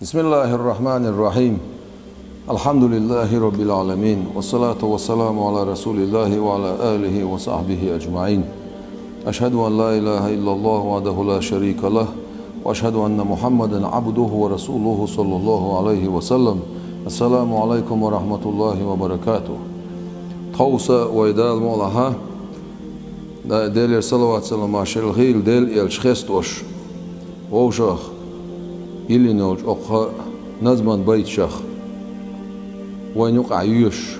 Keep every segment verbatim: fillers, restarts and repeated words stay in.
بسم الله الرحمن الرحيم. الحمد لله رب العالمين. والصلاة والسلام على رسول الله وعلى آله وصحبه أجمعين. أشهد أن لا إله إلا الله وحده لا شريك له، وأشهد أن محمدا عبده ورسوله صلى الله عليه وسلم. السلام عليكم ورحمة الله وبركاته. Тховса вай Дала мукъалахь, Делера салават-салам шел хийла Делан элча хестош, вовшах йиллина йолчу окху назман байташах, вайн юкъахь йоьшуш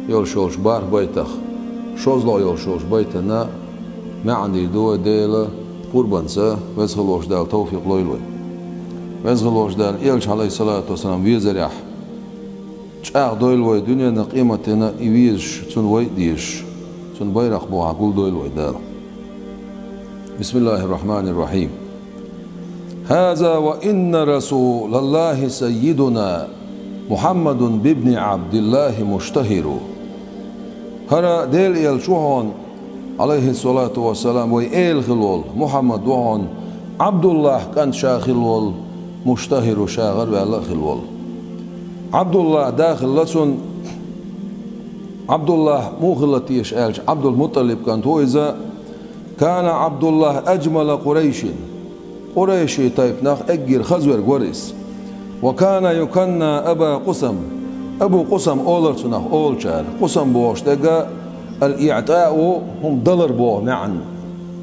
йолуш йолчу бархӀ байтах, шолгӀа йолуш йолчу байтана маьӀна дийр ду вай Делан пурбанца, Веза хилла волчу Дала тавфикъ лойла вай. Веза хилла волчу Дала элча, Ӏалайхиссалату вассалам, везарехь, чӀагӀдойла вай дуьненна, къематдийнна и везаш, цунна вай а дезаш, цуьнан байракх бухахь гулдойла вай Дала. بسم الله الرحمن الرحيم. هذا وإن رسول الله سيدنا محمد بابن عبد الله مشتهر. ХӀара Делан элча ву хьуна, Ӏалайхиссалату вассалам, вай эла хилла волу, Мухьаммад ву хьуна, Ӏабдуллахь кӀант ша хилла волу, муштахӀиру, ша гӀараваьлла а хилла волу. Ӏабдуллахь да хилла цуьнан. Ӏабдуллахь муха хилла теша аьлча, Ӏабдул-МутӀалиб кӀант ву иза. كان عبد الله أجمل قريش. Къурайши тайпанах эггара хаза верг вара иза. وكان يكنى أبا قسم. Абу Къусам олура цунах олучара. Къусам бохуш дерг الإعطاء, хӀума далар боху маьӀна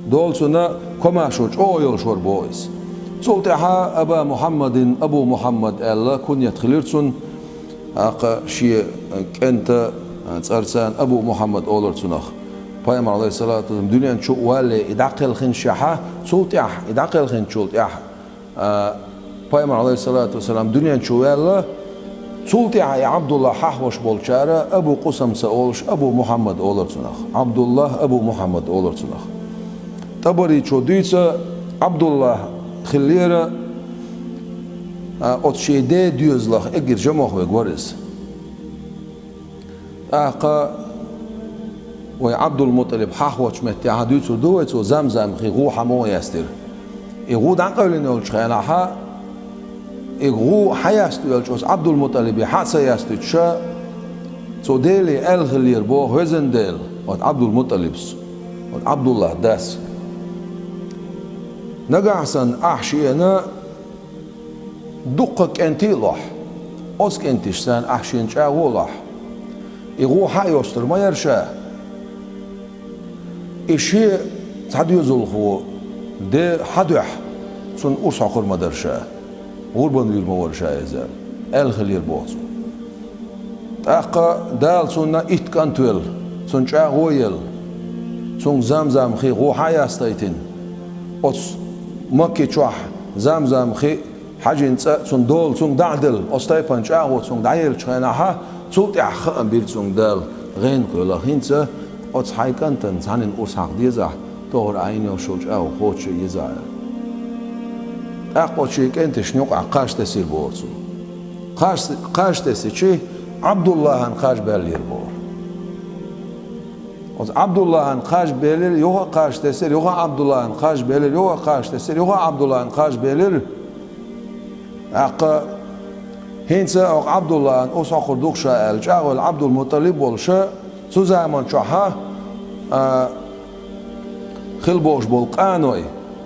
долу цунна, комаьршо чӀогӀа йолуш вара боху иза. Цул тӀаьхьа Аба Мухьаммадин, Абу Мухьаммад аьлла куньят хилира цунна. ТӀаккха шен кӀентан цӀарца Абу Мухьаммад олура цунах. Пайхамар, Ӏалайхиссалату вассалам, дуьнен чу а валале и дӀакхелхинчехьа, цул тӀаьхьа, и дӀакхелхинчул тӀаьхьа, а, Пайхамар, Ӏалайхиссалату вассалам, дуьнен чу ваьлла, цул тӀаьхьа и Ӏабдуллахь хьахош болчара Абу Къусам ца олуш, Абу Мухьаммад олура цунах. Ӏабдуллахь Абу Мухьаммад олура цунах. ТӀабаричо дуьйцу, Ӏабдуллахь хиллера, а, оцу шен ден доьзалах эггара жамох верг вара иза. ТӀаккха вай Ӏабдул-МутӀалиб хьахочу меттехь дуьйцур ду вай, цо Замзам хи гӀу хьан муха ястира. И гӀу дӀакъевлина йолчу хенахьа, и гӀу хьан яста велча, оцу Ӏабдул-МутӀалибе хьан а ца ястуьйтуша, цо Деле аьлла хиллера боху, везан Дела, оцу Ӏабдул-МутӀалибс, оцу Ӏабдуллахь дас. Нагахь санна ахь шена дуккха кӀентий а лохь, оцу кӀентишца ахь шена чӀагӀо а лохь, и гӀу хьан а йостур ма яра ша. И шен цхьа доьзалхо де хьан дуьхьа цунна урс хьокхур ма дара ша, гӀурбан вуьйр ма вара ша иза, аьлла хиллера боху цо. ТӀаккха Дала цунна итт кӀант велла, цунна чӀагӀо а елла, цуьнга Замзам хи гӀу хьан а ястайтина, оцу Макки чохь Замзам хи хьаьжин цӀа цунна долу, цуьнга дӀа а делла, оцу тайпана чӀагӀо цуьнга дӀаеллачу хенахьа, цул тӀаьхьа хаам бира цуьнга Дала, гӀенах велахь, хӀинца оцу хьайн кӀантана цхьанна урс хьакха дезахь, тохара Ӏайна йолуш йолу чӀагӀо кхочуш а езахь аьлла. ТӀаккха оцу шен кӀенташна юкъахь кхаж тесира боху цо. Кхаж, кхаж тесичи, Ӏабдуллахьан кхаж баьллера боху. Оцу Ӏабдуллахьан кхаж белира, юха а кхаж тесира, юха а Ӏабдуллахьан кхаж белира, юха а кхаж тесира, юха а Ӏабдуллахьан кхаж белира. ТӀаккха хӀинца оха Ӏабдуллахьан урс хьокхур ду-кх ша аьлла, чӀагӀвелла Ӏабдул-МутӀалиб а волуша, цу заман чохьа, а, хила бохуш болу къаной,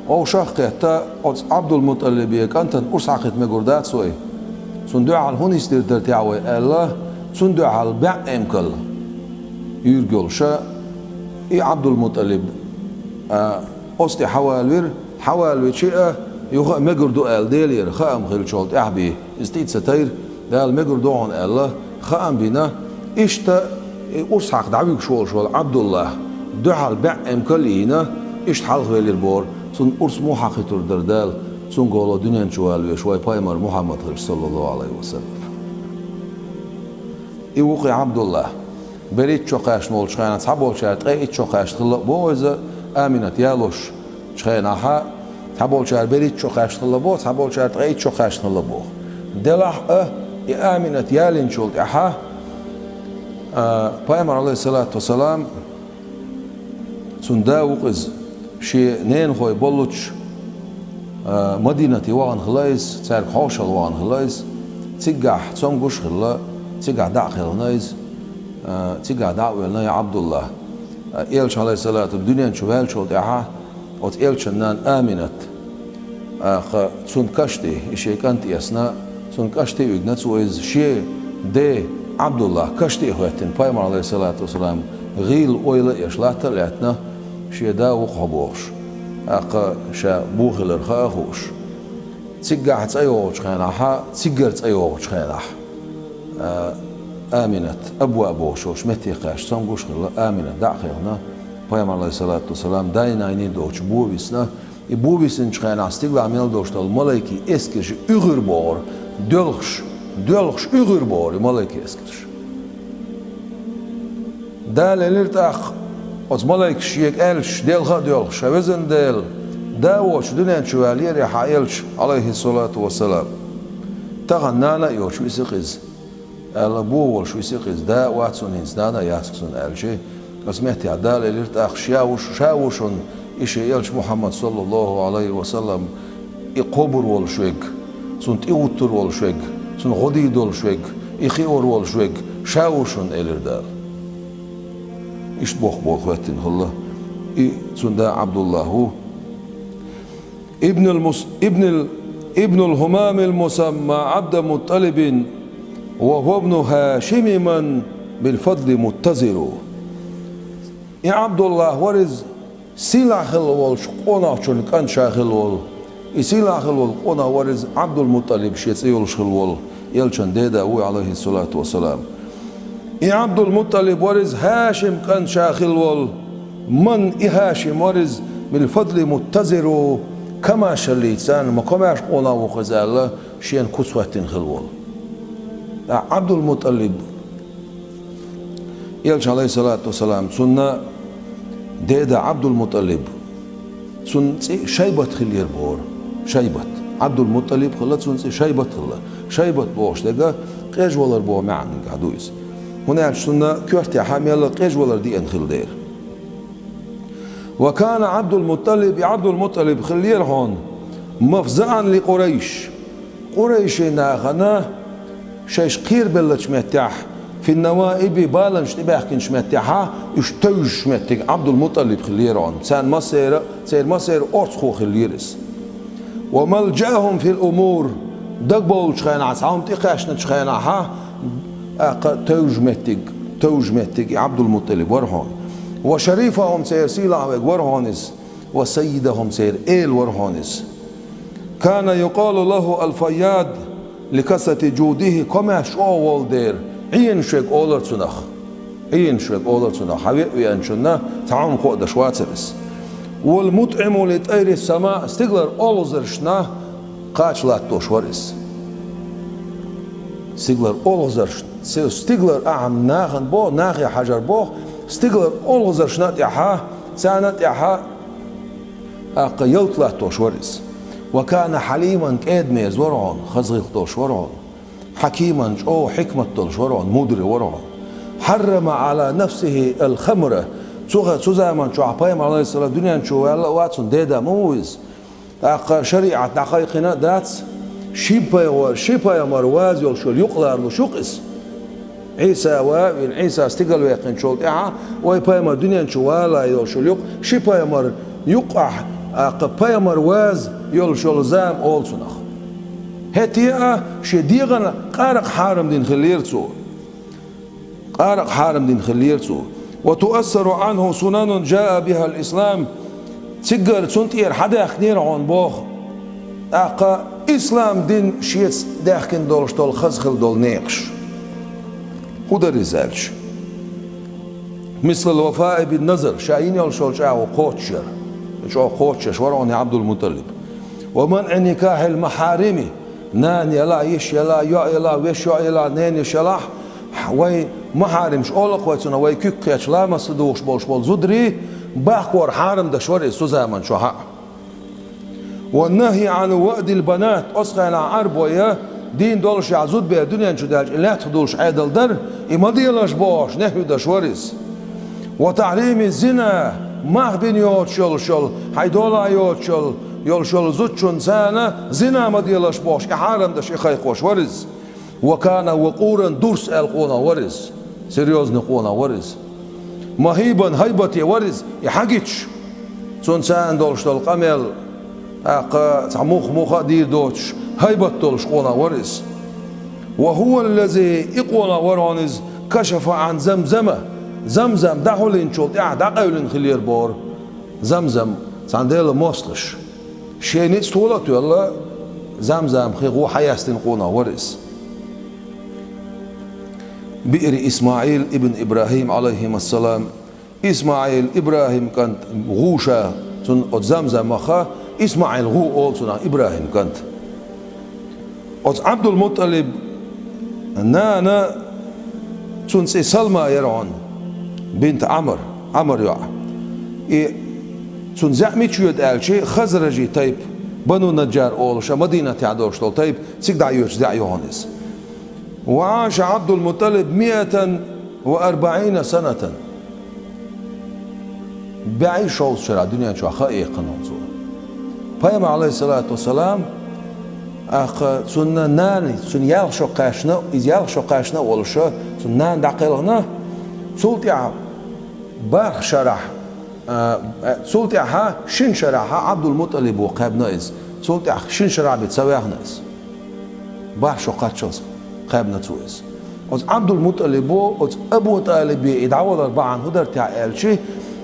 вовшах а кхетта, оцу Ӏабдул-МутӀалибе кӀантана урс хьакхита мегар дац вай, цунна дуьхьал хӀун йистера дара техьа вай аьлла, цунна дуьхьал бӀе эмкал юьйриг йолуша, и Ӏабдул-МутӀалиб, а, оцу тӀе хьавалавира, хьавалавичи а, юха а мегар ду аьлла, Делера хаам хилчул тӀаьхьа бен, иза тӀе а ца тайра, Дала мегар ду хьуна аьлла, хаам бина, иштта и урс хьакха дӀавуьгуш волуш волу Ӏабдуллахь дуьхьал бӀе эмкал а йийна, иштта хьалхавелира боху, цунна урс муха хьакхуьйтур дара Дала, цуьнга гӀоло дуьнен чу вала везаш вай пайхамар Мухьаммад хилча, саллаллаху Ӏалайхи ва саллам. И ву-кх и Ӏабдуллахь. БерхӀитта шо кхаьчна волчу хенахь цхьаболчара ткъе итт шо кхаьчна хилла а боху иза, Аминат ялош чу хенахьа, цхьаболчара берхӀитта шо кхаьчна хилла боху, цхьаболчара ткъе итт шо кхаьчна хилла боху. Делахь а, и Аминат ялийначул тӀаьхьа, а, пайхамар, Ӏалайхиссалату вассалам, цуьнан да ву-кх иза, шен ненахой боллучу А, Мадинате вахана хилла иза, цаьрга хьошалла вахана хилла иза. Циггахь цомгуш а хилла, циггахь дӀа а кхелхина иза, а, циггахь дӀа а воьлхина и Ӏабдуллахь. А, Элча, Ӏалайхиссалату, дуьнен чу ваьллачул тӀаьхьа оцу Элчан нана Аминат, а, кха, цунна каш тӀе, и шен кӀант эцна, цунна каш тӀе уьгна цо иза, шен ден Ӏабдуллахь каш тӀе а хӀоьттина, пайхамар, Ӏалайхиссалату вассалам, гӀийла ойла а еш, латта а лаьттина, шен да ву-кх хьо бохуш, тӀаккха ша бо хилар хаа а хууш. Циггахь цӀа йогӀучу хенахь, циггара цӀа йогӀучу хенахь, а, Аминат, Абва бохуш йолчу метте кхаьчна цомгуш а хилла, Аминат дӀа а кхелхина, пайхамар, Ӏалайхиссалату вассалам, дай-наний доцчу бо висна. И бо висинчу хенахь стигалахь мел долуш долу малайкийн эскарш уьгӀуьр бохура, доьлхуш, доьлхуш уьгӀуьр бохура и малайкийн эскарш. Дала элира тӀаккха оцу малайкаша шега аьлча, делха а доьлхуш: «Сан везан Дела, да а воцуш дуьнен чу ваьллера хьан Элча, Ӏалайхиссалату вассалам. Тахана нана а йоцуш висира иза», — аьлла, бо волуш висира иза, да а вац цунна, хӀинца нана а яц-кх цунна аьлча, оцу меттехь Дала элира тӀаккха: «Ша ву шу, ша ву шуна и шен Элча Мухьаммад, саллаллаху Ӏалайхи ва саллам, и кхобур волуш верг, цунна тӀехӀуттур волуш верг, цунна гӀо дийр долуш верг, и кхиор волуш верг, ша ву шуна», — элира Дала. Иштта боху боху хӀоьттина хилла. И цуьнан да Ӏабдуллахь ву. Ибнул Мус-, Ибнул, Ибнул Хумамил Мусамма Ӏабдул Мутталибин ва хӀуа ибну Хашими ман бил фадли муттазиру. И Ӏабдуллахь вара иза, сийлахь хилла волчу къонахчун кӀант ша хилла волу. И сийлахь хилла волу къонах вара иза, Ӏабдул-Мутталиб шен цӀе йолуш хилла волу, Элчан деда ву, Ӏалайхиссалату вассалам. И Ӏабдул-Мутталиб вара иза, Хашим кӀант ша хилла волу. Ман, и Хашим вара иза, мил фадли муттазиру, комаьршаллица царна, ма комаьрша къонах ву-кх иза аьлла, шена куц хӀоьттина хилла волу. Ткъа Ӏабдул-Мутталиб Элча, Ӏалайхиссалату вассалам, цунна деда Ӏабдул-Мутталиб, цунна цӀе Шайбат хиллера бохура. Шайбат. Ӏабдул-Мутталиб хилла, цунна цӀе Шайбат хилла. Шайбат бохуш дерг къежвалар боху маьӀнехь ду иза. ХӀунда аьлча цунна коьртехь мелла къежвалар деана хилла дера. Ва кана Ӏабдул-Мутталиб, и Ӏабдул-Мутталиб хиллера хьуна, мафзаӀан ли Къурайш. Къурайшийн нахана шайш кхерабеллачу меттехь, фин-наваиби, баланаш тӀебаьхкинчу меттехьа, уьш тевжаш меттиг Ӏабдул-Мутталиб хиллера хьуна. Царна массеран а, церан массеран а орцахо хиллера иза. Ва малджаахум фил умур, дагабовлучу хенахь, цхьа хӀума тӀекхаьчначу хенахьа, тӀаккха тевжаш меттиг, тевжаш меттиг и Ӏабдул-Мутталиб вара хьуна. Ва шарифахум, церан сийлахь верг вара хьуна иза. Ва саййидахум, церан эла вара хьуна иза. Кана юкъалу лаху ал-Файяд ли касрати джудихи, комаьрша чӀогӀа волу дера, Ӏенаш верг олура цунах. Ӏенаш верг олура цунах, хьан веа веанчунна цхьа хӀума кхоадеш вацара иза. Вал мутӀиму ли тӀайри сама, стигалара олхазаршна кхача латтош вара иза. Стигалара олхазаршна, стигалара ахьа нахана боху, нахе хьажар боху, стигалара олхазаршна а тӀаьхьа, царна а тӀаьхьа, тӀаккха ялта латтош вара иза. Ва кана хьалиман, кӀеда-мерза вара хьуна, хаза гӀиллакх долуш вара хьуна. Хьакиман, чӀогӀа хьикмат долуш вара хьуна, мудри вара хьуна. Хьаррама Ӏала нафсихи ал-хамра, цу ха-, цу заман чохь пайхамар, Ӏалайхиссалам, дуьнен чу ваьлла а вац, цуьнан деда ма ву иза. ТӀаккха шариӀат дӀакхайкхина а дац, ши пайхамар, ши пайхамар ваза йолуш йолу юкъ ларалуш ю-кх иза. Ӏийса ван а вина, Ӏийса стигала ваьккхинчул тӀаьхьа, вай пайхамар дуьнен чу вала йолуш йолу юкъ, ши пайхамар юккъахь, тӀаккха пайхамар ваза йолуш йолу зама олу цунах. ХӀетте а шен дегӀана къаракъ хьарам дина хиллера цо. Къаракъ хьарам дина хиллера цо. Ва туассару Ӏанху сунанун джаа бихал ислам, циггара цунна тӀера хьадаьхкинера хьуна боху. ТӀаккха ислам дин шеца даьхкина долуш долу хаза хилла долу некъаш. ХӀун дара иза аьлча? Мислал вафаи бин назар, ша йина йолуш йолу чӀагӀо кхочушъяр. ЧӀогӀа кхочушъеш вара хьуна и Ӏабдул-Мутталиб. Ва манъи никахьил махьарими, нана елахь, йиша елахь, йоӀ елахь, вешин йоӀ елахь, ненан йиша елахь, вай махьаримаш олу-кх вай цунах, вай куьг кхетча ламаз ца духуш болуш болу зударий, бахкор хьарам деш вара иза цу заман чохь а. Ва нахьи Ӏан ваъдил банат, оцу хенахь Ӏарбойн дийна доллушехь зудабер дуьнен чу даьлча, и лаьттах дуллуш Ӏедал дара, и ма делаш бохуш, нахьи деш вара иза. Ва тахьрими зина, мах бина йоцуш йолуш йолу, хьайн долахь йоцуш йолу, йолуш йолу зудчунна царна зина ма делаш бохуш, и хьарам деш, и кхайкхош вара иза. Ва кана вакъуран, дурс аьлла къонах вара иза. Серьёзный къонах вара иза. Махьибан, хӀайбате вара иза, и хьагичаш. Цунна царна долуш долу къамел, тӀаккха цхьа мух-муха а дийр доцуш, хӀайбат долуш къонах вара иза. Ва хӀува ллази, и къонах вара хьуна иза, кашафа Ӏан Замзама, Замзам дӀахьуллинчул тӀаьхьа дӀакъевлина хиллера бохура. Замзам, цхьана Делан мостагӀаш. Шен ницкъ тола а тоьлла, Замзам хи гӀу хьаяьстина къонах вара иза. Биъри Исмаил ибн Ибрахим, алейхимассалам, Исмаил, Ибрахим кӀант гӀу ша, цунна оцу Замзамах Исмаил гӀу олу цунах, Ибрахим кӀант. Оцу Ӏабдул-МутӀалиб нана, цунна цӀе Салма яра хьуна, бинт Ӏамр, Ӏамр йоӀ. И цунна зӀе мича йоьду аьлча, хазражи тайпа, Бану Наджар олуш, Мадинатехь долуш долу тайпа, цига дӀайоьдуш зӀе ю хьуна иза. Ва Ӏаша Ӏабдул-МутӀалиб миатан ва арбаӀина санатан. БӀе шовзткъа шарахь дуьнен чохь хан эккхина хьуна цо. Пайхамар, алейхиссалату вассалам, тӀаккха цунна нана, цунна ялх шо кхаьчна, иза ялх шо кхаьчна а волуш, цунна нана дӀакхелхина, цул тӀаьхьа барх шарахь, а, цул тӀаьхьа шина шарахь Ӏабдул-МутӀалибо кхаьбна иза, цул тӀаьхьа шина шарахь бен ца ваьхна иза. Барх шо кхаччалц кхаьбна цо иза. Оцу Ӏабдул-МутӀалибо, оцу Абу ТӀалибе и дӀавалар бахьана хӀун дара техьа аьлча,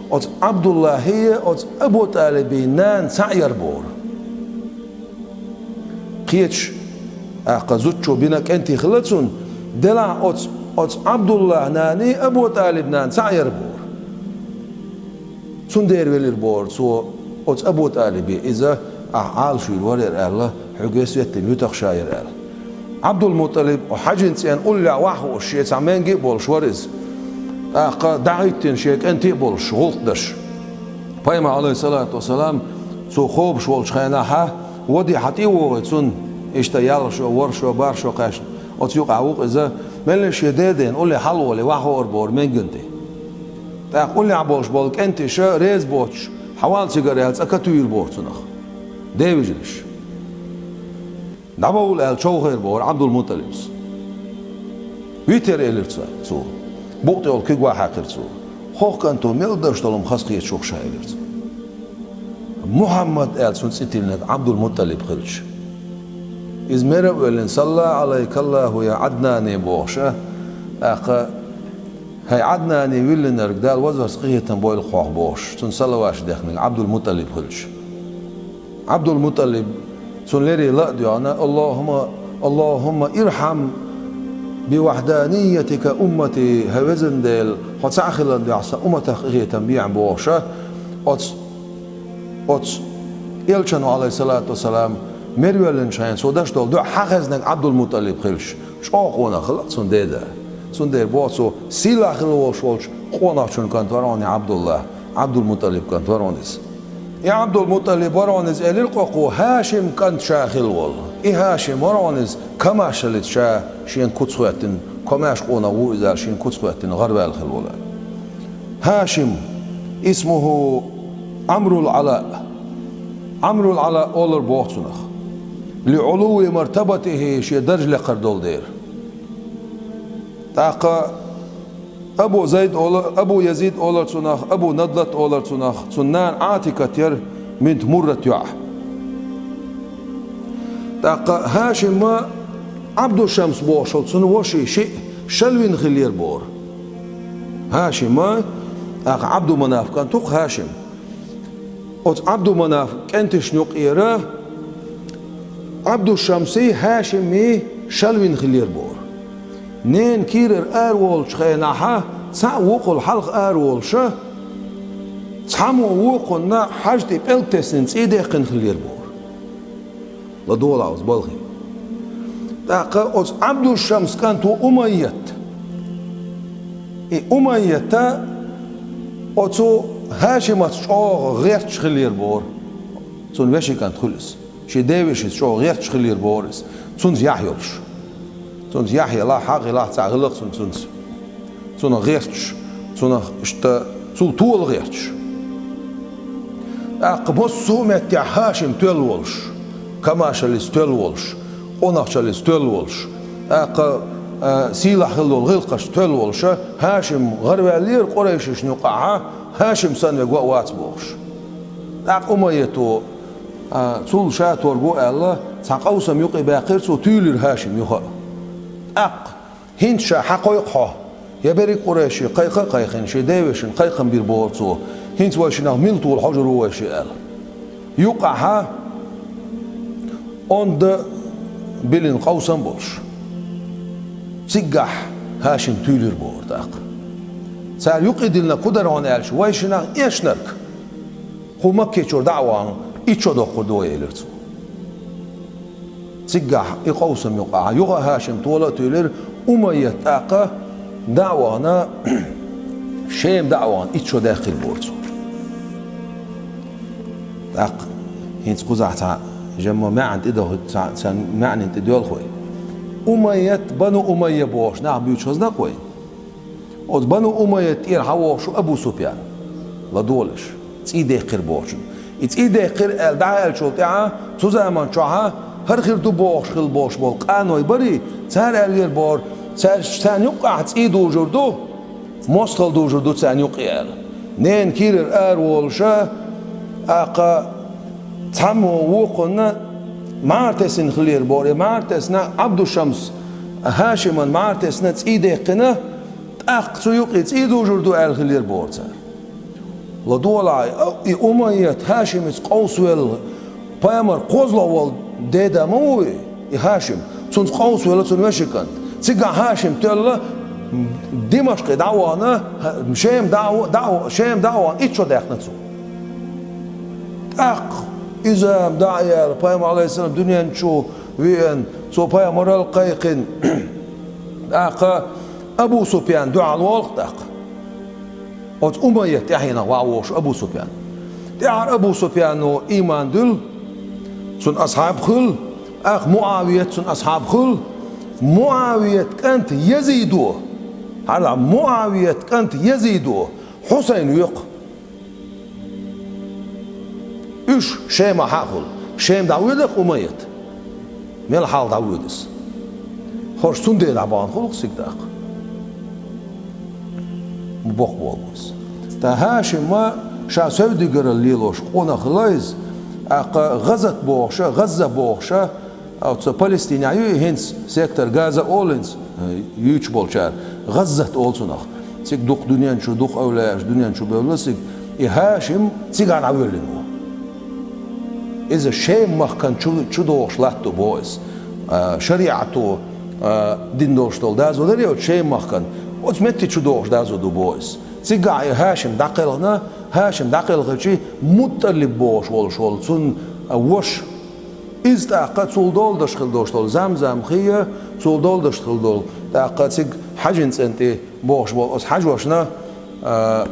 оцу Ӏабдуллахьи, оцу Абу ТӀалибин нана цхьаъ яра бохура. Кхечу, тӀаккха, зудчо бина кӀентий хилла цунна, делахь оцу, оцу Ӏабдуллахь наний, Абу ТӀалиб нана цхьаъ яра бохура. Цундела велира бохура цо оцу Абу ТӀалибе, иза ахь Ӏалашвийр вара яра аьлла, хьоьга сеттина вуьтуш ша яра аьлла. Ӏабдул-МутӀалиб хьаьжин цӀенна уллехь ваха хууш, шен цхьа менги а болуш вара иза. ТӀаккха дӀахӀиттина шен кӀентий а болуш, гӀуллакх деш. Пайхамар, алейхиссалату вассалам, цо кхобуш волчу хенахь, ваде хьан тӀе а вогӀий цунна, иштта ялх шо, ворхӀ шо, барх шо кхаьчна, оцу юкъахь ву-кх иза, меллаша шен дедена улле хьалаволий, ваха хуур бохура менгина тӀе. ТӀаккха уллехь болуш болу кӀенташа реза боцуш, хьавал цигара аьлла, цӀа катуьйр боху цунах. Девижарш. ДӀавала аьлла човхийра бохура Ӏабдул-МутӀалибс. Витар элира цо, цо. Букъ тӀехула куьг ван хьаькхира цо. ХӀокху кӀанто мел даш долу хазахеташ ву-кх ша элира цо. Мухьаммад аьлла цунна цӀе тиллинарг Ӏабдул-МутӀалиб хилча. Иза мера а воьллина, салла Ӏалайкаллаху я Ӏаднани бохуш, тӀаккха, хӀай Ӏаднани виллинарг, Дала вазварца къинхетам бойла хьох бохуш, цунна салаваташ дехнарг Ӏабдул-МутӀалиб хилча. Ӏабдул-МутӀалиб, цунна леррина ла а доьгӀна, Аллахумма, Аллахумма ирхьам би вахьданиятика уммати, хӀай везан Дела, хьо цхьаъ хиларна дуьхьа сан умматах къинхетам бехьа бохуш, оцу, оцу элчано, Ӏалайхиссалату вассалам, мера воьллинчу хенахь цо деш долу дуьхьа хьан хезнарг Ӏабдул-МутӀалиб хилча, чӀогӀа къонах хилла цунна деда. Цундела боху цо, сийлахь хилла волуш волчу къонахчун кӀант вара хьуна и Ӏабдулла, Ӏабдул-МутӀалиб кӀант вара хьуна иза. И Ӏабдул-МутӀалиб вара хьуна иза, элира кху, ХӀашим кӀант ша хилла волу. И ХӀашим вара хьуна иза, комаьршаллица ша шена куц хӀоьттина, комаьрша къонах ву иза аьлла, шена куц хӀоьттина гӀарваьлла хилла волу. ХӀашим, исмуху Ӏамрул Ӏала. Ӏамрул Ӏала олура боху цунах. Ли Ӏулуви мартабатихи, шен дарж лекхар долу дера. ТӀаккха Абу Зайд ола-, Абу Язид олар цунах, Абу Надлат олар цунах, цунна нана Ӏатикат яра, бинт Муррат йоӀ. ТӀаккха ХӀашима Ӏабдушамс бохуш волу цунна воший шиъ шалвина хиллера бохура. ХӀашима, тӀаккха Ӏабдуманаф кӀант ву-кх ХӀашим. Оцу Ӏабдуманаф кӀенташна юкъера Ӏабдушамсий, ХӀашимий шалвина хиллера бохура. Ненан кийрара араволучу хенахь, цхьаъ вукхул хьалха араволуша, цхьаммо вукхунна хьажа тӀе пӀелг теснина цӀий дехкина хиллера бохура. ЛадогӀалахь оцу балхе. ТӀаккха оцу Ӏабдушамс кӀант ву Умайят. И Умайята оцу ХӀашимаца чӀогӀа гӀерташ хиллера бохура. Цунна вешин кӀант хуьлу иза. Шен девешица чӀогӀа гӀерташ хиллера бохура иза. Цунца яхь йолуш. Цунца яхь елахь, хьагӀ елахь, цхьаъ хилла-кх цунна цунца. Цунах гӀерташ, цунах иштта, цул тола гӀерташ. ТӀаккха массо а меттехь ХӀашим тоьлла волуш, комаьршаллица тоьлла волуш, къонахчаллица тоьлла волуш, тӀаккха, а, сийлахь хилла долу гӀиллакхашца тоьлла волуша, ХӀашим гӀараваьллера Къурайшашна юкъахьа, ХӀашим санна верг вац бохуш. ТӀаккха Умайято, а, цул ша торго аьлла, цхьа къовсам юкъе баьккхира цо, туьйлира ХӀашим юха а. ТӀаккха: «ХӀинца ша хьан кхойкху хьо? Я берриг Къурайши кхайкха а кхайкхина, шен девешин кхайкхам бир боху цо. ХӀинца вайшинах мила тола хьожур ву вайши?» аьлла. Юкъахьа онда биллина къовсам болуш. Циггахь ХӀашим туьйлира бохура тӀаккха. Цара юкъе диллинарг хӀун дара хьуна аьлча, вайшинах эшнарг кху Маккечуьра дӀа а вахана, итт шо доккхур ду вай, элира цо. Циггахь и къовсам юкъахьа юха а ХӀашим тола а туьйлира, Умайят тӀаккха дӀа а вахана, Шема дӀа а вахана, итт шо даьккхира бохура цо. ТӀаккха хӀинца кхузахь цхьа жамма маьӀна тӀе доху, цхьа, цхьа маьӀнина тӀе доьлху вай. Умайят, Бану Умайя бохуш нах буьйцуш хезна-кх вайна. Оцу Бану Умайят тӀера хьан вохуш ву Абу Супьян, ладогӀалаш, цӀий дехкира бохучун. И цӀий дехкира аьлла дӀа а аьллачул тӀаьхьа, цу заман чохьа хӀара хир ду бохуш хилла болуш болу къаной барий, цара аьллера бохура, цаьрца царна юккъехь цӀий дужур ду, мостагӀалла дужур ду царна юккъе аьлла. Ненан кийрара ара волуша, тӀаккха цхьаммо вукхунна мӀара тесина хилира бохура, и мӀара тесна Ӏабдушамс, ХӀашиман мӀара тесна цӀий дехкина, тӀаккха цу юккъе цӀий дужур ду аьлла хилира бохура цара. ЛадогӀалахь, и Умайят ХӀашимца къовсавелла, пайхамар кхозлагӀа волу деда ма ву и, и ХӀашим. Цунца къовсавелла цуьнан вешин кӀант. Цигахь ХӀашим тоьлла, Димашкъе дӀа а вахана, Шема дӀа а, дӀа а, Шема дӀа а вахана, итт шо даьккхина цо. ТӀаккха иза дӀа а яьлла, пайхамар, Ӏалайхиссалам, дуьнен чу веана, цо пайхамаралла кхайкхина. ТӀаккха Абу Супьян дуьхьал волу-кх тӀаккха. Оцу Умайят тӀаьхьенах ваха вохуш Абу Супьян. ТӀаьхьара Абу Супьяно ийман дуьллу, цунна асхьаб хуьлу, тӀаккха МуӀавият цунна асхьаб хуьлу. МуӀавият кӀант Язидо, хьала, МуӀавият кӀант Язидо Хьусайн воькху. Уьш Шема хьа а хуьлу. Шема дӀавоьду-кх Умайят. Мел хьалха дӀавоьду иза. ХӀорш цундела дӀабахана хуьлу-кх цига тӀаккха. Боккха болу иза. Ткъа ХӀашима ша севдигаралла лелош къонах хилла иза, тӀаккха ГӀазат бохуша, ГӀазза бохуша, оцу Палестинехь ю и хӀинца, сектор Газа олу хӀинца, э, юьйцуш болчара. ГӀаззат олу цунах. Цига дукха дуьнен чу, дукха эвлаяаш дуьнен чу бевлла цига. И ХӀашим цигахь дӀавоьллина ву. Иза Шема-махкан чу, чу догӀуш латта ду боху иза. А, шариӀато, а, дина долуш долу доза дара оцу Шема-махкан. Оцу метте чу догӀуш доза ду боху иза. Цигахь и ХӀашим дӀакхелхина, ХӀашим дӀакхелхичи, МуттӀалиб бохуш волуш волу цунна, а, ваша. Иза тӀаккха цул долдаш хила долуш долу Замзам хи а, цул долдаш хила долу, тӀаккха цига Хьаьжин цӀен тӀе бохуш болу оцу Хьаьжошна, а,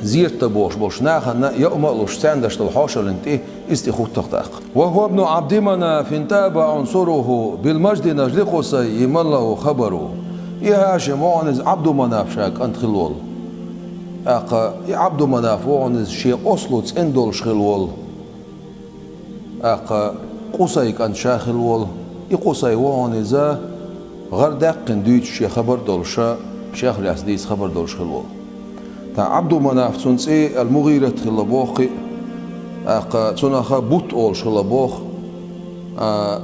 зерат дан бохуш болуш нахана яа ма а луш, царна деш долу хьошаллин тӀе иза тӀе хӀутту-кх тӀаккха. وهو بن عبد مناف طاب عنصره بالمجد نجل قصي من له خبر. И ХӀашим ву хьуна иза Ӏабдуманаф ша кӀант хила волу. ТӀаккха и Ӏабдуманаф ву хьуна иза шен осло цӀена долуш хила волу. ТӀаккха Къусай кӀант ша хила волу. И Къусай ву хьуна иза гӀар даьккхина дуьйцуш шен хабар долуша, шех лаьцна дийца хабар долуш хила волу. ТӀаккха Ӏабдуманаф цунна цӀе ал-МугӀират хилла боху кхин а. ТӀаккха цунах Бутт олуш хилла боху. А,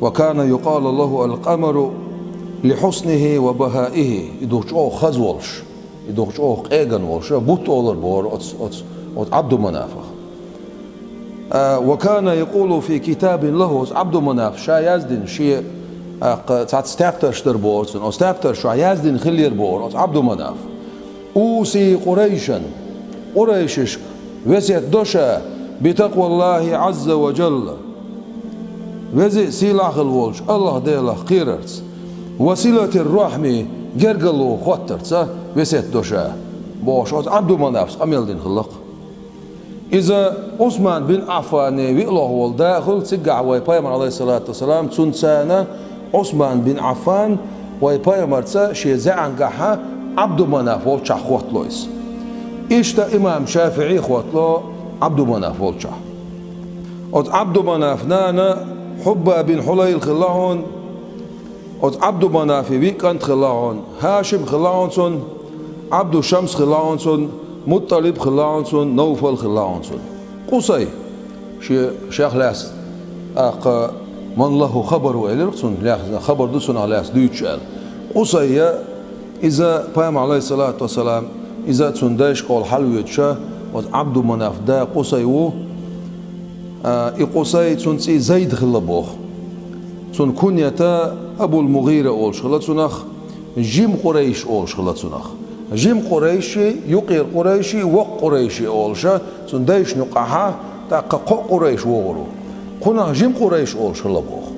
وكان يقال له القمر لحسنه وبهائه. И дукха чӀогӀа хаза волуш. И дукха чӀогӀа къеган волуш, Бутт олура бохура оцу, оцу, оцу Ӏабдуманафах. А, وكان يقول في كتاب له, оцу Ӏабдуманаф ша яздина шен, а, кх-, цхьацца тептарш дара бохура цунна. Оцу тептарш чохь яздина хиллера бохура оцу Ӏабдуманаф. أوصي قريشا, къурайшашка весет до ша, بتقوى الله عز وجل. Веза а сийлахь а хила волчу АллахӀ-Делах кхерарца, وصلة الرحم, гергарло хоттарца весет до ша, бохуш оцу Ӏабдуманафас къамел дина хилла-кх. Иза Ӏусман бин Ӏаффане виъ лоху волу да а хуьлу, цигахь вай Пайхамар, Ӏалайхиссалату вассалам, цунна царна Ӏусман бин Ӏаффан вай Пайхамарца шен заьӀангахьа Ӏабдуманаф волчохь хоттало иза. Иштта имам ШафиӀи хоттало, Ӏабду Манаф волчохь. Оцу Ӏабду Манаф нана Хьубба бин Хьулайл хилла хьуна, оцу Ӏабду Манафи виъ кӀант хилла хьуна, Хашим хилла хьуна цунна, Ӏабду Шамс хилла хьуна цунна, Мутталиб хилла хьуна цунна, Навфал хилла хьуна цунна. Къусай, шен, шех лаьцна, тӀаккха ман лахӀу хабару элира цунна, лаьцна, хабар ду цунах лаьцна дуьйцуш аьлла. Къусай, иза Пайхамар, Ӏалайхиссалату вассалам, иза цунна дайшкахула хьалавоьдуш, оцу Ӏабду Манаф да Къусай ву, а, и Къусай, цуьнан цӀий Зайд хилла боху. Цуьнан куньята Абул-МугӀира олуш хилла цунах, жима Къурайш олуш хилла цунах. Жима Къурайши, юккъера Къурайши, воккха Къурайши олуша, цуьнан дайшна юккъахьа, тӀаккха кхоъ Къурайш вогӀур ву. Кхунах жима Къурайш олуш хилла боху.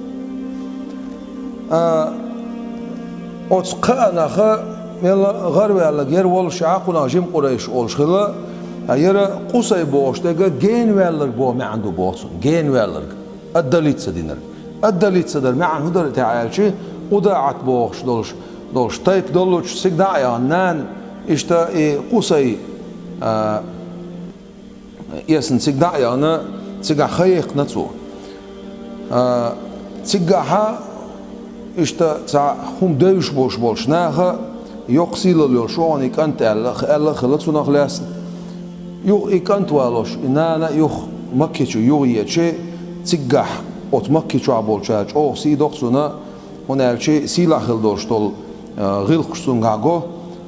А, оцу кхаъ наха мелла гӀарваьлларг яра воллушехь, кхунах жима Къурайш олуш хилла, а, яра Къусай бохуш дерг генаваьлларг боху маьӀна ду боху цунна. Генаваьлларг. Отдалиться динарг. Отдалиться дар маьӀна хӀун дара те аьлча, КъудаӀат бохуш долуш, долуш тайпа доллучу цига дӀа а яхна, нана, иштта и Къусай, а, эсна цига дӀа а яхна, цигахь хан яьккхина цо. А, цигахьа иштта цхьа хӀума девзаш болуш болчу наха, йоккха сийлалла йолуш ву хьуна и кӀант аьлла, аьлла хилла цунах лаьцна. Юха и кӀант валош, и нана юха Макки чу юхаечи, цигахь оцу Макки чохь болчара чӀогӀа сий доккху цунна, хӀунда аьлча сийлахь хила долуш долу, а, гӀиллакхаш цуьнгахь го,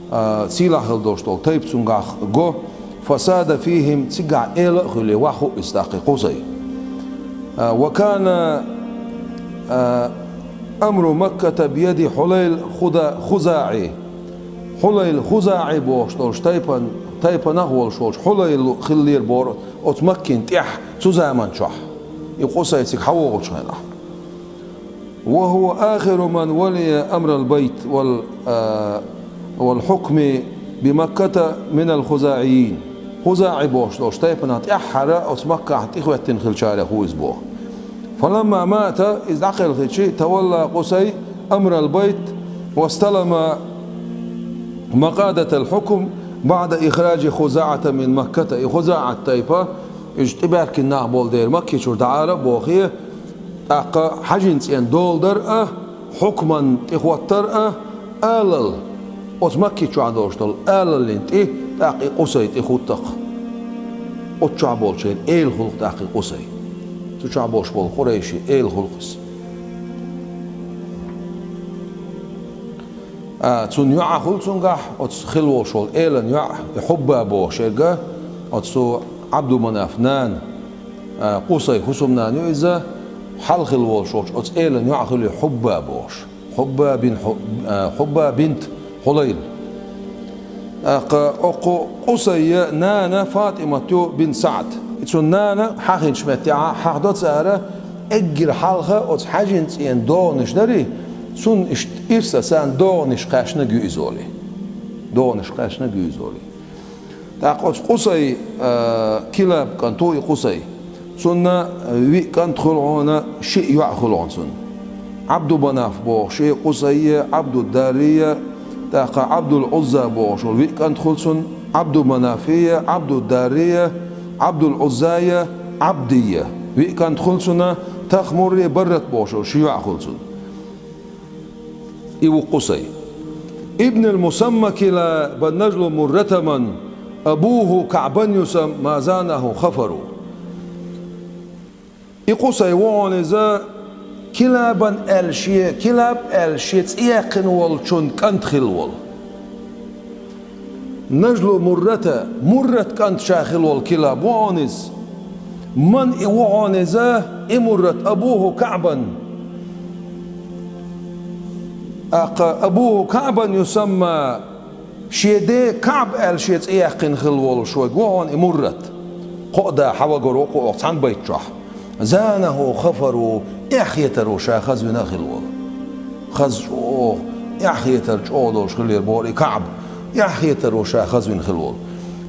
а, сийлахь хила долуш долу тайпа цуьнгахь го, фасада фихим, цигахь эла а хуьлий, ваха хуу иза тӀаккха и Къусай. А, ва кана, а, амру Макката бияди Хьулайл худа-, ХузаӀи. Хьулайл ХузаӀи бохуш долуш тайпан-, тайпанах волуш волчу Хьулайл хиллера боху оцу Маккин тӀехь цу заман чохь. И Къусай цига хьан вогӀучу хенахь. وهو آخر من ولي أمر البيت وال-، آ، والحكم بمكة من الخزاعيين. ХузаӀи бохуш долуш тайпанах тӀаьххьара оцу Маккахь тӀехӀоьттина хиллачарех ву иза боху. فلما مات, иза дӀакхелхичи, تولى قصي أمر البيت واستلم مقادة الحكم بعد إخراج خزاعة من مكة. И ХузаӀат тайпа, уьш тӀебаьхкина нах болу дела, Макки чуьра дӀаара а бохий, тӀаккха Хьаьжин цӀен дола дар а, хьукман тӀехӀоттар а, алал, оцу Макки чохь долуш долу алаллин тӀе тӀаккха и Къусай тӀехӀуттакх. Оцу чохь болчеран эла хуьлу тӀаккха и Къусай. Цу чохь болуш болу къурайшийн эла хуьлу иза. А, цунна йоӀ хуьлу цуьнгахь, оцу хилла волуш волу элан йоӀ, и Хьубба бохуш ерг, оцу Ӏабдуманаф нана, а, Къусай хӀусамнана ю иза, хьалха хилла волуш волчу оцу элан йоӀ хуьлу Хьубба бохуш. Хьубба бин Хьу-, а, Хьубба бинт Хьулайл. ТӀаккха окху Къусайя нана ФатӀимат ю бинт СаӀд. Цуьнан нана хьахийнчу меттехь хьахдо цара, эггара хьалха оцу Хьаьжин цӀен догӀанаш дарий, цунна иштта ирсаца догӀанаш кхаьчнарг ю иза олий. ДогӀанаш кхаьчнарг ю иза олий. ТӀаккха оцу Къусай, а, Килаб кӀант ву и Къусай. Цунна виъ кӀант хуьлу хьуна, шиъ йоӀ хуьлу хьуна цунна. Ӏабдуманаф бохуш и Къусайя, Ӏабдударрия, тӀаккха Ӏабдул-Ӏузза бохуш волу виъ кӀант хуьлу цунна, Ӏабдуманафия, Ӏабдударрия, Ӏабдул-Ӏуззая, Ӏабдийя. Виъ кӀант хуьлу цунна, Тахмуррия, Баррат бохуш волу ши йоӀ хуьлу цунна. И ву Къусай. ابن المسمى كلابا نجل مرة من أبوه كعبا يسمى زانه خفر. И Къусай ву хьуна иза Килабан аьлла шен, Килаб аьлла шен цӀе яьккхина волчун кӀант хилла волу. Нажлу Муррата, Муррат кӀант ша хилла волу Килаб ву хьуна иза. Ман и ву хьуна иза, и Муррат, абуху Каъбан. ТӀаккха абуху Каъбан юсамма, шен ден Каъб аьлла шен цӀе яьккхина хилла волуш верг ву хьуна и Муррат. Кхо а да хьавагар ву кху оха цхьана байт чохь. Занаху хафару, эхь хетаро ша хазвина хилла волу. Хаза чӀогӀа, эхь хетар чӀогӀа долуш хиллера боху и Каъб, эхь хетаро ша хазвина хилла волу.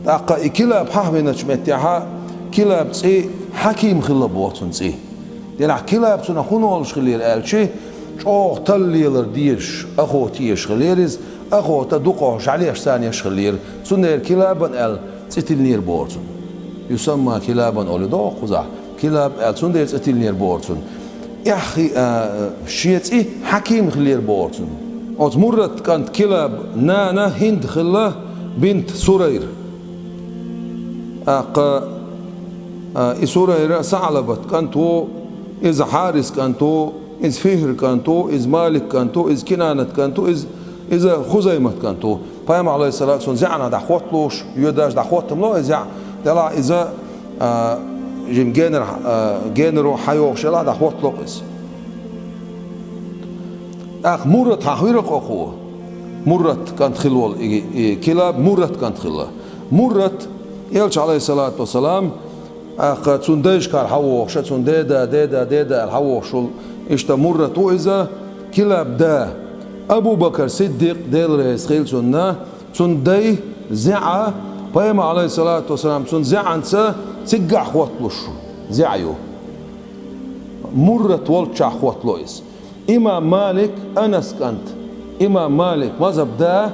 ТӀаккха и Килаб хьахвиначу меттехьа, Килаб цӀе Хьаким хилла боху цунна цӀе. Делахь Килаб цунах хӀун олуш хиллера аьлчи, чӀогӀа талла лелар дезаш, охота езаш хиллера иза, охота дукхахьуш, жӀаьлеш, санеш хиллера. Цундела Килабан аьлла цӀе тиллинера боху цунна. يسمى كلابا олу догӀу кхузахь. Килаб аьлла, цундела цӀе тиллинера бохура цунна. Эхь хи-, а, шен цӀе Хьаким хиллера бохура цунна. Оцу Муррат кӀант Килаб нана ХӀинд хилла бинт Сурайр. ТӀаккха, а, и Сурайра СаӀлабат кӀант ву, иза Хьарис кӀант ву, иза Фихр кӀант ву, иза Малик кӀант ву, иза Кинанат кӀант ву, иза, иза Хузаймат кӀант ву. Пайхамар, Ӏалайхиссалату вассалам, зӀенна дӀахӀотталуш, йоьдаш дӀахӀоттам ло иза, делахь иза, а, жима генар, а, генаро хьайогӀуш елахь дӀахӀоттало иза. ТӀаккха Муррат хьахийра кхо кхо. Муррат кӀант хилла волу и, и Килаб Муррат кӀант хилла. Муррат, Элча, Ӏалайхиссалату вассалам, тӀаккха цунна дайшкара хьавогӀуша, цунна деда, деда, деда аьлла хьавогӀуш волу, иштта Муррат ву иза, Килаб да. Абу Бакар Сиддикъ, Дела реза хила цунна, цунна дай зӀе, Пайхамар, Ӏалайхиссалату вассалам, цунна зӀенца циггахь хӀотталуш зӀе ю. Муррат волччохь хӀоттало иза. Имам Малик, Анас кӀант. Имам Малик, мазхӀаб да,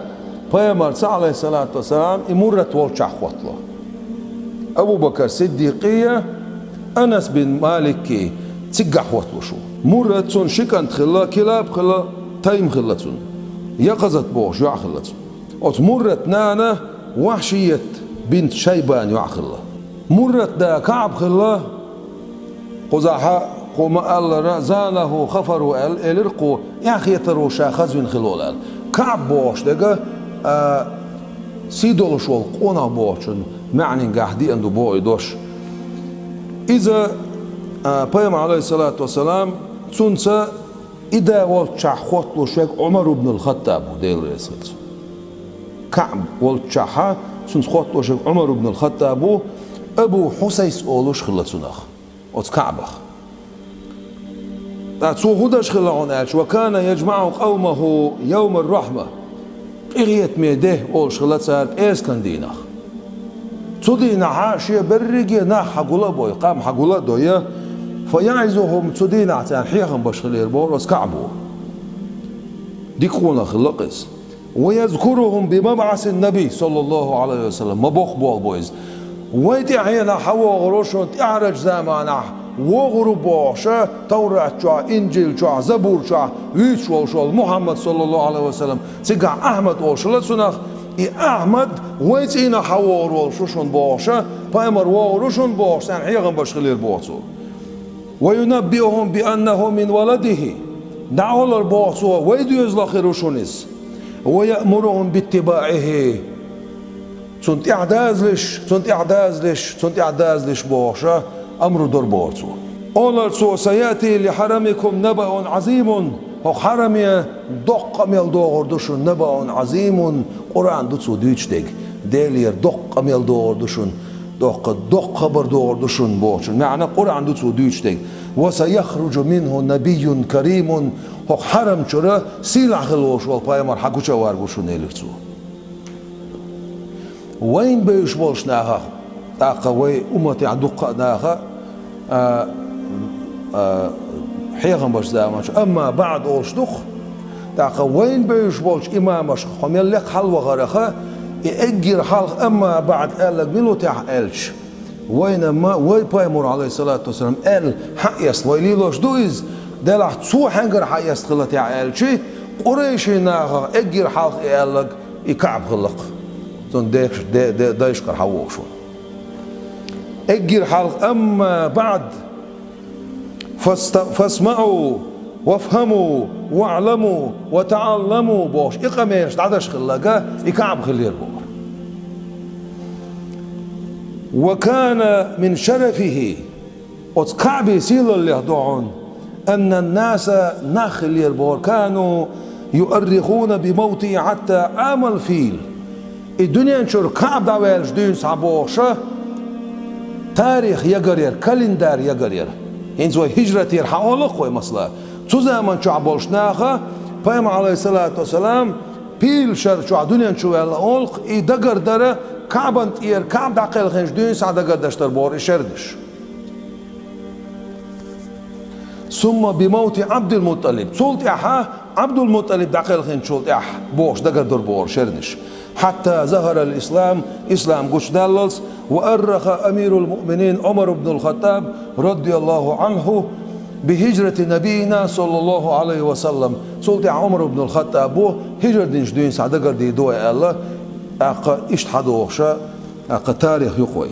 Пайхамарца, Ӏалайхиссалату вассалам, и Муррат волччохь хӀоттало. Абу Бакар Сиддикъий, Анас бин Маликий циггахь хӀотталуш ву. Муррат цунна ши кӀант хилла, Килаб хилла, Тайм хилла цунна. Якъазат бохуш йоӀ хилла цунна. Оцу Муррат нана Вахьшият бинт Шайбан йоӀ хилла. Муррат да КаӀб хилла, кхузахьа кху ма-аллара, «زانه خفر» аьлла, элира кху, эхь хетаро ша хазвина хилла аьлла. КаӀб бохуш дерг, а, сий долуш волу къонах бохучун маьӀнингахь деана ду боху и дош. Иза, а, Пайхамар, Ӏалайхиссалату вассалам, цунца и да волччохь хӀотталуш верг Ӏумар ибн ал-Хаттаб ву, Дела реза хила цунна. КаӀб волччохьа цунца хӀотталуш верг Ӏумар ибн ал-Хаттаб ву, Абу Хьусайс олуш хилла цунах, оцу КаӀбах. ТӀаккха цо хӀун деш хилла хьуна аьлча, «وكان يجمع قومه يوم الرحمة». Къинхетаме де олуш хилла цара пӀераскан дийнах. Цу дийнахьа шен берриге нах хьагула а бой, къам хьагула а дой, «فيعظهم», цу дийнахь царна хьехам беш хилира бохура оцу КаӀбо. Дика къонах хилла-кх иза. «ويذكرهم بمبعث النبي صلى الله عليه وسلم». Ма боккха болх бу иза. Вай тӀаьхьенах хьавогӀур ву шуна тӀаьхьарчу заманахь, вогӀур ву бохуша, Таврат чохь, Инжил чохь, Забур чохь вуьйцуш волуш волу Мухьаммад, саллаллаху Ӏалайхи ва саллам, цигахь Ахьмад олуш хилла цунах, и Ахьмад вай цӀийнах хьавогӀур волуш ву шуна бохуша, пайхамар вогӀур ву шуна бохуш, царна хьехам беш хилира боху цо. «وينبئهم بأنه من ولده». ДӀаолар боху цо, вай доьзалах хир ву шуна иза. «ويأمرهم باتباعه». Цунна тӀаьхьа дазалаш, цунна тӀаьхьа дазалаш, цунна тӀаьхьа дазалаш бохуша, амру дора боху цо. Олар цо: «سيأتي لحرمكم نبأ عظيم». ХӀокху хьараме доккха а мел догӀур ду шуна, «نبأ عظيم», Къуръан ду цо дуьйцуш дерг. Делера доккха а мел догӀур ду шуна, доккха, доккха хабар догӀур ду шуна бохучун маьӀна Къуръан ду цо дуьйцуш дерг. «وسيخرج منه نبي كريم». ХӀокху хьарам чуьра сийлахь хила волуш волу пайхамар хьагучу а варгва шуна, элира цо. Вайна бевзаш болчу нахах, тӀаккха вай умматехь дуккха а наха, а, а, хьехам беш заманчу, «أما بعد» олуш ду-кх, тӀаккха вайна бевзаш болчу имамаша, хьо мел лекха хьалавахараха, и эггара хьалха «أما بعد» аьлларг мила ву техьа аьлча, вайна ма, вай пайхамар, Ӏалайхиссалату вассалам, аьлла хьаэцна, вай лелош ду иза, делахь цо хьаьнгара хьаэцна хилла техьа аьлча, къурайшийн нахах эггара хьалха и аьлларг и КаӀб хилла-кх. Цунна декаш-, де-, де-, дайшкара хьавогӀуш ву. Эггара хьалха «أما بعد فاست-، فاسمعوا وافهموا واعلموا وتعلموا» бохуш, и къамелаш дӀадеш хилларг и КаӀб хиллера бохура. «وكان من شرفه». Оцу КаӀбин сийлаллех ду хьуна, «أن الناس», нах хиллера бохура, «كانوا يؤرخون بموته حتى عام الفيل». И дуьнен чуьра КаӀб дӀаваьллачу дуьйна схьа бохуша, тарих ягар яра, календарь ягар яра. ХӀинца вай хӀижратера хьаолу-кх вай, масала. Цу заман чохь болчу наха, пайхамар, Ӏалайхиссалату вассалам, пийлан шар чохь дуьнен чу ваьлла олу-кх, и дагар дара, КаӀбан тӀера, КаӀб дӀакхелхинчу дуьйна схьа дагар даш дара бохура и шердаш. «ثم بموت عبد المطلب». Цул тӀаьхьа Ӏабдул-МутӀалиб дӀакхелхинчул тӀаьхьа бохуш дагардора бохура шернаш. حتى ظهر الإسلام, ислам гучудаллалц, وأرخ أمير المؤمنين عمر بن الخطاب رضي الله عنه بهجرة نبينا صلى الله عليه وسلم. Цул тӀаьхьа Ӏумар ибн ал-ХаттӀабо хӀижра динчу дуьйна схьа дагардийр ду вай аьлла, тӀаккха иштта хьадохуша, тӀаккха тарих ю-кх вай.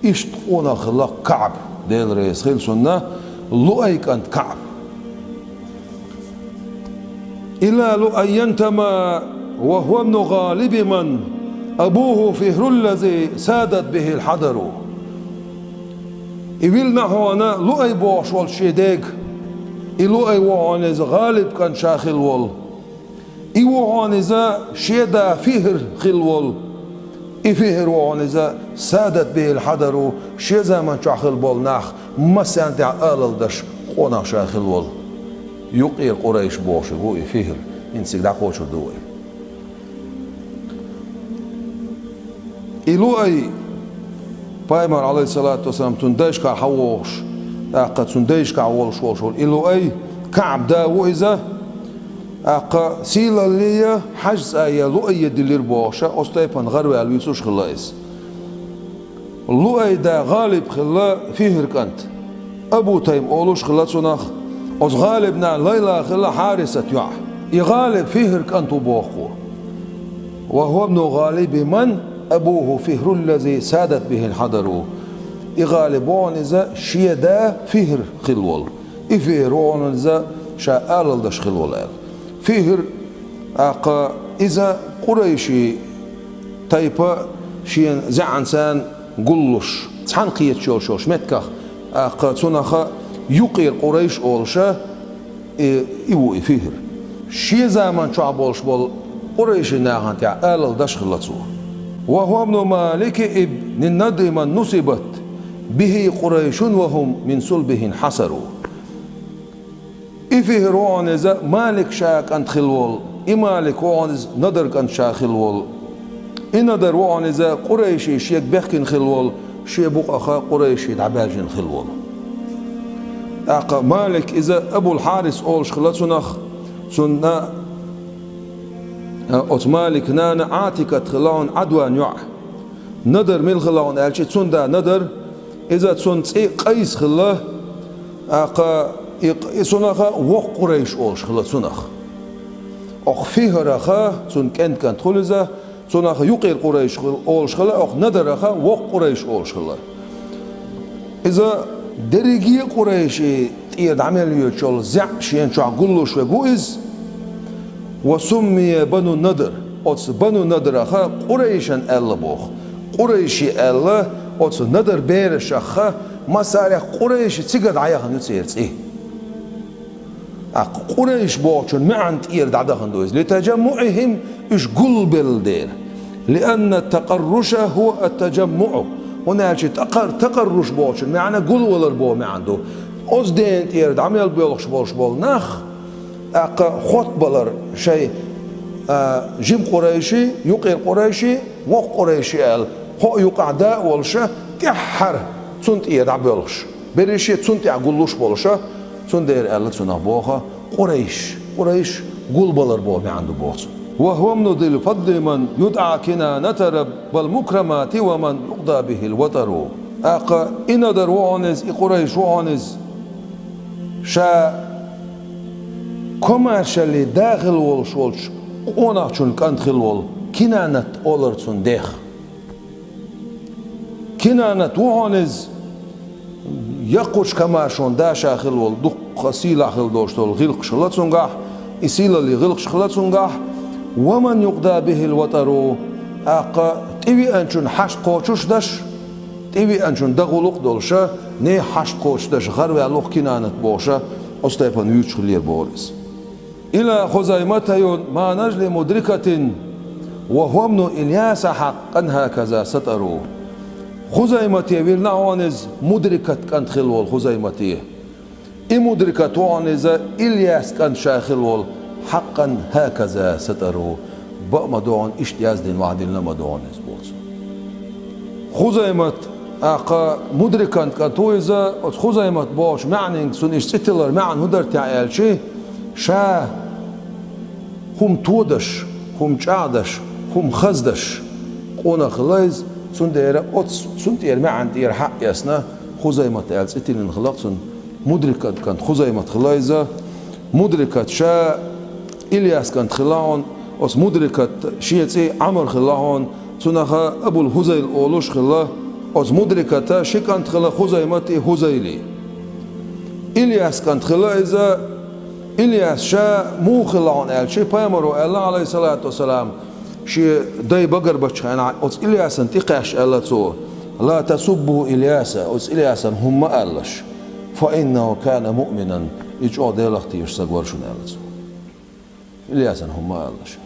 Иштта къонах хилла-кх КаӀб, Дела реза хила цунна, Луай кӀант КаӀб. إلى لؤي انتمى وهو ابن غالب من أبوه فهر الذي سادت به الحضر. И вилна хьуна Луай бохуш волчу шен дега. И Луай ву хьуна иза ГӀалиб кӀант ша хилла волу. И ву хьуна иза шен да Фихр хилла волу. И Фихр ву хьуна иза سادت به الحضر, шен заман чохь хилла болу нах массарна тӀехь алалдеш къонах ша хилла волу. Юккъера Къурайш бохуш ву и Фихр, хӀинца цига дӀакхочур ду вай. И Луай, пайхамар, Ӏалайхиссалату вассалам, цуьнан дайшкахь хьавогӀуш, тӀаккха цуьнан дайшкахь волуш волуш волу и Луай, КаӀб да ву иза, тӀаккха сийлалле я, хьаьжцӀа я Луай я диллира бохуша, оцу тайпана гӀарваьлла вуьйцуш хилла иза. Луай да ГӀалиб хилла Фихр кӀант. Абу Тайм олуш хилла цунах, оцу ГӀалиб нана Лайла хилла Хьарисат йоӀ. И ГӀалиб Фихр кӀант ву боху кхо. وهو ابن غالب من أبوه فهر الذي سادت به الحضر. И ГӀалиб ву хьуна иза шен да Фихр хилла волу. И Фихр ву хьуна иза ша алалдеш хилла волу аьлла. Фихр, тӀаккха иза къурайши тайпа шена зӀеанца гуллуш, цхьаьна кхеташ йолуш йолуш меттигах, тӀаккха цунах юккъера Къурайш олуша, и, и ву и Фихр. Шен заман чохь болуш болу къурайши нахана тӀехь алалдеш хилла цо. وهو ابن مالك بن النضر من نسبت به قريش وهم من صلبه انحصر. И Фихр ву хьуна иза Малик ша кӀант хилла волу, и Малик ву хьуна иза Надар кӀант ша хилла волу. И Надар ву хьуна иза къурайши шега бехкина хилла волу, шен букъах къурайши дӀабаьржина хилла волу. ТӀаккха Малик иза Абул-Хьарис олуш хилла цунах, цунна, оцу Малик нана Ӏатикат хилла хьуна Ӏадван йоӀ. Надар мила хилла хьуна аьлча, цуьнан да Надар, иза цуьнан цӀе Къайс хилла, тӀаккха и, и цунах воккха Къурайш олуш хилла цунах. Окху Фихраха, цуьнан кӀентан кӀант хуьлу иза, цунах юккъера Къурайш хилла, олуш хилла, окху Надараха воккха Къурайш олуш хилла. Иза дерриге а къурайши тӀера дӀа мел йоьдуш йолу зӀе шена чохь гуллуш верг ву иза. وسمي بنو النضر. Оцу Бану Надараха Къурайшан аьлла боху. Къурайши аьлла, оцу Надар берашаха массарех къурайши цигара дӀаяхана ю церан цӀе. ТӀаккха Къурайш бохучун маьӀна тӀера дӀадахана ду иза. لتجمعهم, уьш гулбелла дела. لأن التقرش هو التجمع. ХӀунда аьлча такъар-, такъарруш бохучун маьӀна гулвалар боху маьӀна ду. Оцу дена тӀера дӀа мел боьлхуш болуш болу нах, тӀаккха хоттабалар шайн, а, жима къурайши, юккъера къурайши, воккха къурайши аьлла, кхо а юккъехь да а волуша, тӀаьххьара цунна тӀера дӀабоьлхуш. Берриге а цунна тӀехь гуллуш болуша, цундела аьлла цунах боху Къурайш. Къурайш гулбалар боху маьӀна ду боху цо. وهو ابن ذي الفضل من يدعى كنانة رب المكرمات ومن يقضى به الوطر. ТӀаккха и Надар ву хьуна иза, и Къурайш ву хьуна иза. Ша комаьршаллин да хилла волуш волчу къонахчун кӀант хилла волу Кинанат олура цуьнан дех. Кинанат ву хьуна иза, яккхачу комаьршаллин да ша хилла волу, дуккха сийлахь хилла долуш долу гӀиллакхаш хилла цуьнгахь, и сийлаллин гӀиллакхаш хилла цуьнгахь, ومن يقضى به الوطر, тӀаккха тӀевеанчун хьашт кхочуш даш, тӀевеанчун дан гӀуллакх а долуша, нехан хьашт кхочуш даш гӀарваьлла ву-кх Кинанат бохуша, оцу тайпана вуьйцуш хиллера бохура иза. إلى خزيمة ما نجل مدركة وهو ابن إلياس حقا هكذا سطر. Хузаймате вилла хьуна иза, Мудрикат кӀант хилла волу Хузаймате. И Мудрикат ву хьуна иза, Ильяс кӀант ша хилла волу, حقا هكذا سطر. Бакъ ма ду хьуна, иштта яздина, вахдина ма ду хьуна иза боху цо. Хузаймат, тӀаккха Мудрикан кӀант ву иза, оцу Хузаймат бохучу маьӀнинга цунна иштта цӀе тиллар маьӀна хӀун дара те аьлча, ша хӀума тодеш, хӀума чӀагӀдеш, хӀума хаздеш къонах хилла иза, цундела оц-, цун тӀера маьӀна тӀера хьаэцна, Хузаймат аьлла цӀи тиллина хилла цун, Мудрикат кӀант Хузаймат хилла иза. Мудрикат ша Ильяс кӀант хилла хьона, оцу Мудрикат шен цӀе Ӏамр хилла хьона, цунах Абул-Хузайл олуш хилла, оцу Мудриката ши кӀант хилла Хузаймат и Хузайли. Ильяс кӀант хилла иза, Ильяс ша муха хилла хьона аьлча, пайхамаро аьлла, Ӏалайхиссалату вассалам, шен дай багарбечу хенахь, оцу Ильясан тӀекхаьчча аьлла цо: «Ла тасуббу Ильяса», оцу Ильясан хӀума ма алалаш, «фа иннаху кана муъминан», и чӀогӀа Делах тешаш стаг вара шуна аьлла цо. Ильясан хӀума ма алалаш.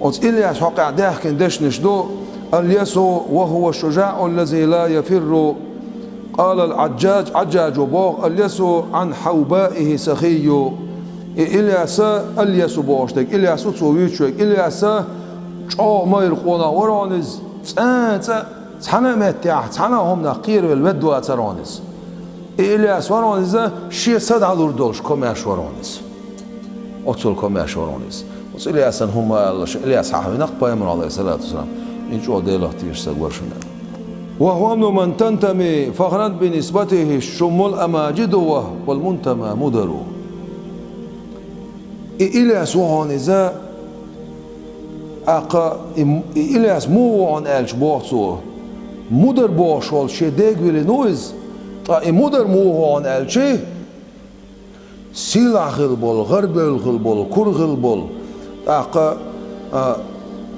Оцу Ильяс хьокъехь даьхкина дешнаш ду: «Аль-Ясу ва хува шужаъу ллази ла яфирру». Къала аль-Хьаджадж, Хьаджаджо боху: «Аль-Ясу Ӏан хьавбаихи сахийю». И Ильяса, Аль-Ясу бохуш дерг Ильясу, цо вуьйцуш верг Ильяса чӀогӀа майра къонах вара хьуна иза, цкъа а, цкъа а цхьана а меттехь, цхьана а хӀуманах кхеравелла ведда вацара хьуна иза. И Ильяс вара хьуна иза, шен са дӀалур долуш комаьрша вара хьуна иза. Оццул комаьрша вара хьуна иза. Оцу Ильясан хӀума ма алалаш, Ильяс хьахавинарг пайхамар, Ӏалайхиссалату вассалам, и чӀогӀа Делах тешаш стаг вара шуна. «Ва хува мин ман тантами фахран би нисбатихи шуммул амаджиду ва вал мунтама мудару». И Ильяс ву хьуна иза, тӀаккха и, и Ильяс муха ву хьуна аьлча боху цо, мудар бохуш волу шен дега виллина ву иза, ткъа и мудар муха ву хьуна аьлча, сийлахь хилла болу, гӀарабевлла хилла болу, кура хилла болу, тӀаккха, а,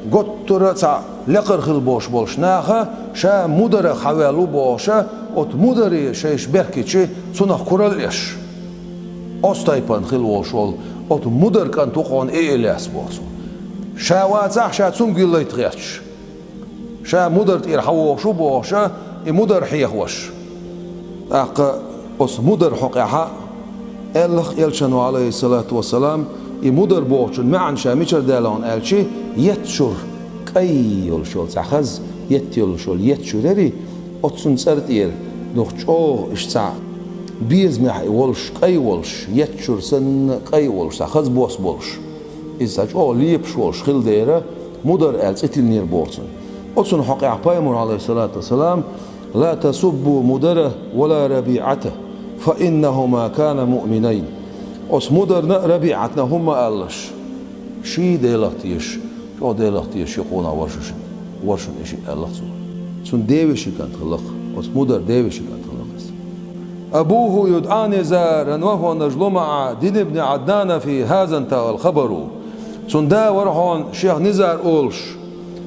готтара а цхьаъ лекхара хилла болуш болчу наха ша мударах хьаваьлла ву бохуша, оцу мударе шайша беркичи, цунах куралла еш. Оцу тайпана хилла волуш волу, оцу мудар кӀант ву хьуна и Ильяс боху цо. Ша вацахь, ша цунга виллайта гӀерташ. Ша мудар тӀера хьавогӀуш ву бохуша, и мудар хьехош. ТӀаккха оцу мудар хьокъехьа аьлла-кх элчано, Ӏалайхиссалату вассалам, и мудар бохучун маьӀна ша мичара даьлла хьуна аьлча, етташура кӀай йолуш йолу цхьа хаза, етта йолуш йолу етташура яри, оццун цӀар тӀера, дукха чӀогӀа иштта цхьа безамехь и волуш, кӀай волуш, етташура санна кӀай волуш, цхьа хаза бос болуш. Иза цхьа чӀогӀа лепаш волуш хилла дера, мудар аьлла цӀе тиллинера боху цунна. Оцунна хьокъехь пайхамар, Ӏалайхиссалату вассалам: «Ла тасуббу мудара ва ла рабиӀата, фа иннахума кана муъминайн». Оцу мударна а, рабиӀатна а хӀума ма алалаш. Ший Делах тешаш, чӀогӀа Делах тешаш и къонах вара шуна, вара шуна и шиъ аьлла-кх цо. Цунна девешин кӀант хилла-кх, оцу мудар девешин кӀант хилла-кх иза. «Абуху юдӀа Низаран ва хува нажлу маӀа дин ибни Ӏаднана фи хазан тагӀал хабару». Цунна да вара хьуна шех Низар олуш,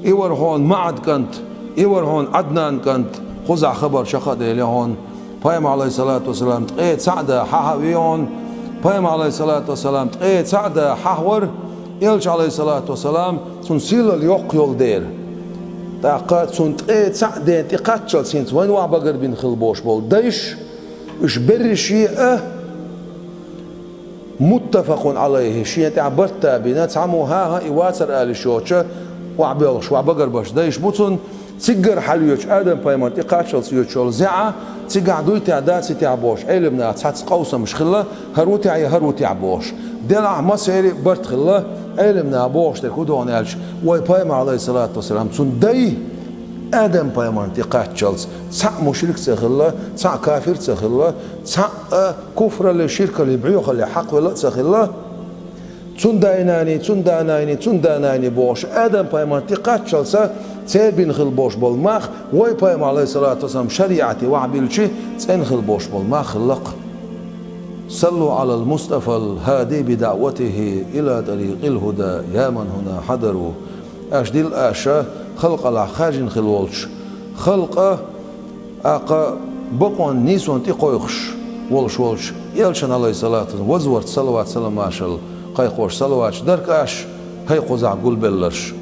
и вара хьуна МаӀад кӀант, и вара хьуна Ӏаднан кӀант, кхузахь хабар чекх а делира хьуна. Пайхамар, Ӏалайхиссалату вассалам, ткъе цхьаъ да хьахьа веана, Пайхамар, Ӏалайхиссалату вассалам, ткъе цхьаъ да хьахвар, Элча, Ӏалайхиссалату вассалам, цунна сийлалла йоккха йолу дера. ТӀаккха цунна ткъе цхьаъ ден тӀе кхаччалц хӀинца вайна охьабагарбина хилла болуш болу дайш, уьш берриш а, муттафакъун Ӏалайхи, шен тӀехь барт а бина, цхьаммо хӀан-хӀа и вацара ала йиш йоцуша, охьабоьлхуш, охьабагарбеш дайш бу цунна, циггара хьалоьцуш, Адам-пайхамар тӀе кхаччалц йоьцуш йолу зӀе, цигахь дуй техь, даций техь бохуш, Ӏелам наха цхьацца къовсамаш хилла, хӀара ву техь я хӀара ву техь бохуш. Делахь массеран а барт хилла, Ӏелам наха бохуш дерг хӀун ду хьуна аьлча, вай Пайхамар, Ӏалайхиссалату вассалам, цунна дай Адам-пайхамарна тӀе кхаччалц цхьаъ мушрик ца хилла, цхьаъ кафир ца хилла, цхьаъ а куфралле, ширкалле, бӀоьхалле хьакхвелла а ца хилла. Цунна дай-наний, цунна да-наний, цунна да-наний бохуш, Адам-пайхамарна тӀе кхаччалца церан бина хилла болуш болу мах, вай Пайхамар, Ӏалайхиссалату вассалам, шариӀате охьабиллича цӀена хилла болуш болу мах хилла-кх. «Саллу Ӏалал Мустафал хӀади би даӀватихи ила тӀарикъил хӀуда, я ман хӀуна хьадару». Аша дилла аша халкъалахь хаьржина хилла волчу, халкъа, тӀаккха бакъонан нийсонна тӀе кхойкхуш волуш волчу Элчанна, Ӏалайхиссалату вассалам, вазварца салават-салам-маршалла кхайкхош салаваташ дарг аша, хӀай кхузахь гулбелларш.